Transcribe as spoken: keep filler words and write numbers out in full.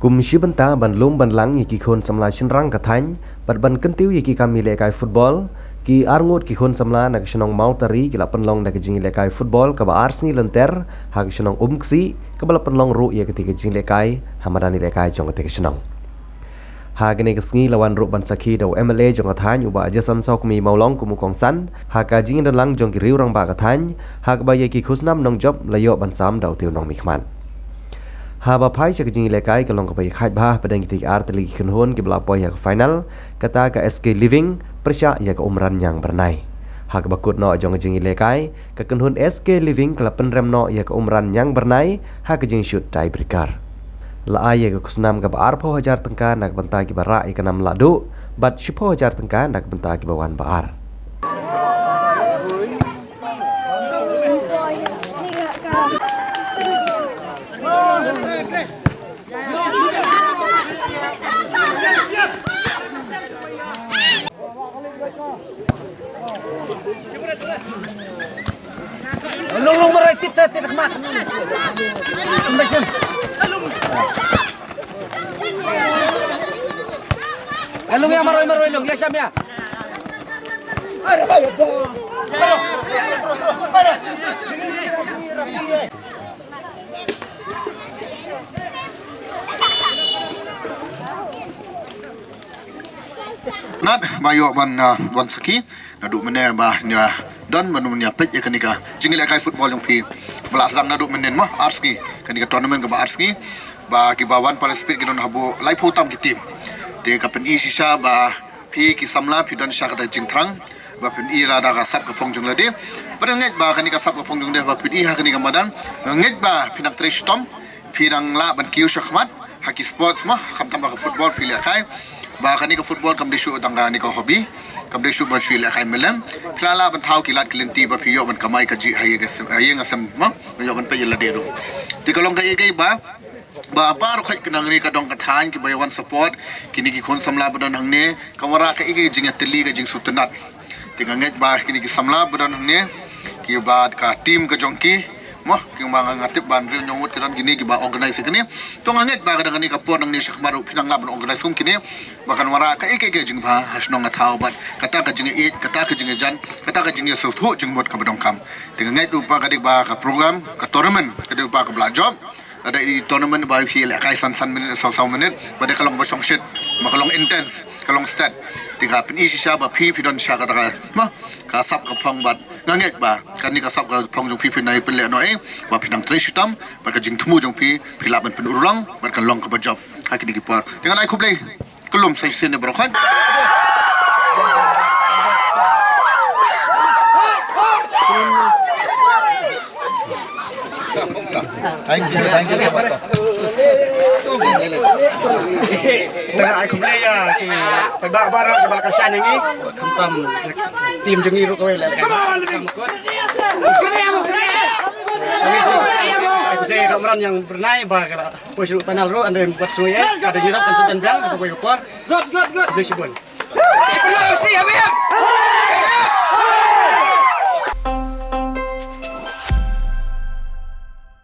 Kum shi bynta ban lum ban lang ïa ki khun samla shynrang ka thaiñ bad ban kyntiew ïa ki kam ïalehkai football, ki arngut ki khun samla na ka shnong Mawtari ki la pynlong da ka jingïalehkai football kaba ar sngi lynter ha ka shnong Umksih, kaba la pynlong ruh ïa katei ka jingïalehkai ha madan ïalehkai jong katei ka shnong. Ha kane ka sngi la wan ruh ban sakhi da u M L A jong ka thaiñ, u Bah Jason Sawkmie Mawlong, kum u kongsan ha ka jingdon lang jong ki riew rangbah ka thaiñ, ha kaba ïa ki khusnam nongjop la ïoh ban sam da utei u nongmihkhmat. Haba phai sha ka jingïalehkai ka long kaba ïakhaid bha hapdeng kitei ki ar tylli ki kynhun kiba la poi ha ka final, kata ka S K Living pyrshah ïa ka Umran Ñiang Byrnai. Ha kaba kut noh jong ka jingïalehkai, ka kynhun S K Living ka la pynrem noh ïa ka Umran Ñiang Byrnai ha ka jingshut tiebreaker. La ai ïa ka khusnam kaba arphew hajar tyngka na ka bynta kiba rah ïa ka nam lahduh bad shiphew hajar tyngka na ka bynta kiba wan ba ar. Lung, lung, marwei, tit, tit, tit, khmat. Lung ïa, marwei, marwei, lung ïa, sham ïa. Nat ba ïoh ban, ah, ban sakhi naduh mynne ba ïa don ban ïa peit ïa kane ka jingïalehkai football jong phi ba la sdang naduh mynne mo, ar sngi, kane ka tournament kaba ar sngi, ba kiba wan participate ki don haduh laiphew tam ki team. Te ka pyni shisha ba phi ki samla phi don sha kata ka jingthrang ba phin ïoh lada ka sap ka phong jong lade. Ba nga ngeit ba kane ka sap ka phong jong lade ba phin ïoh ha kane ka madan. Nga ngeit ba phin nang trei shitom, phin nang lah ban kiew shakhmat ha ki sports mo, khamtam ba ka football phi lehkai. Ba kane ka football kam dei shuh tang kane ka hobby, kam dei shuh ban shu lehkai mylliem. Phi lah lah ban thaw ki lad ki lynti ba phi ïoh ban kamai kajih ha ïing ha sem, ha ïing ha sem mo, ban ïoh ban peit ïa lade ruh. Te ka long kaei kaei ba ba baroh khoit ka nongri ka dong ka thaiñ kiba ïa wan support kine ki khun samla ba don hangne, ka wanrah kaei kaei ka jingïatylli, ka jingsngewtynnat. Te nga ngeit ba kine ki samla ba don hangne, kiba ka team ka jong ki mo, kiba nga, nga tip ba hynriew hynñiew ngut ki don kine kiba organize kine. To nga ngeit ba ka dang kane ka por nangne shakhmat ruh phin nang lah ban organize kum kine, ba kan wanrah kaei kaei ka jingbha ha shnong ha thaw bad kata ka jingïeit, kata ka jingïajan, kata ka jingïasngewthuh jingmut kaba donkam. Te nga ngeit ruh ba ka dei ba ka program, ka tournament ka dei ba kaba la jop. Ka dei tournament ba phi lehkai san san minit, saw saw minit, ba dei ka long ba shongshit, ba ka long intense, ka long stet. Te ka pyni shisha ba phi phi don sha kata ka, ma, ka sap ka phong bad nga ngeit ba kane ka sap ka phong jong phi phin nang pynleh noh, eh, ba phin nang trei shitom bad ka jingthmu jong phi phi lah ban pynurlong bad kan long kaba jop ha kine ki por. Te ngan ai khublei. Ka lum sa shisien baroh khoit. Thank you, thank you so much. Te nga ai khublei ïa ki paidbah baroh kiba la kyrshan ïa ngi. Khamtam team jong ngi ruh kawei lehkai. Ai khublei ïa ka Umran Ñiang Byrnai ba ka la poi sha final ruh, ynda buh sngew ïa ka da jingïarap kan sa don biang ha kawei ka por. Khublei shibun.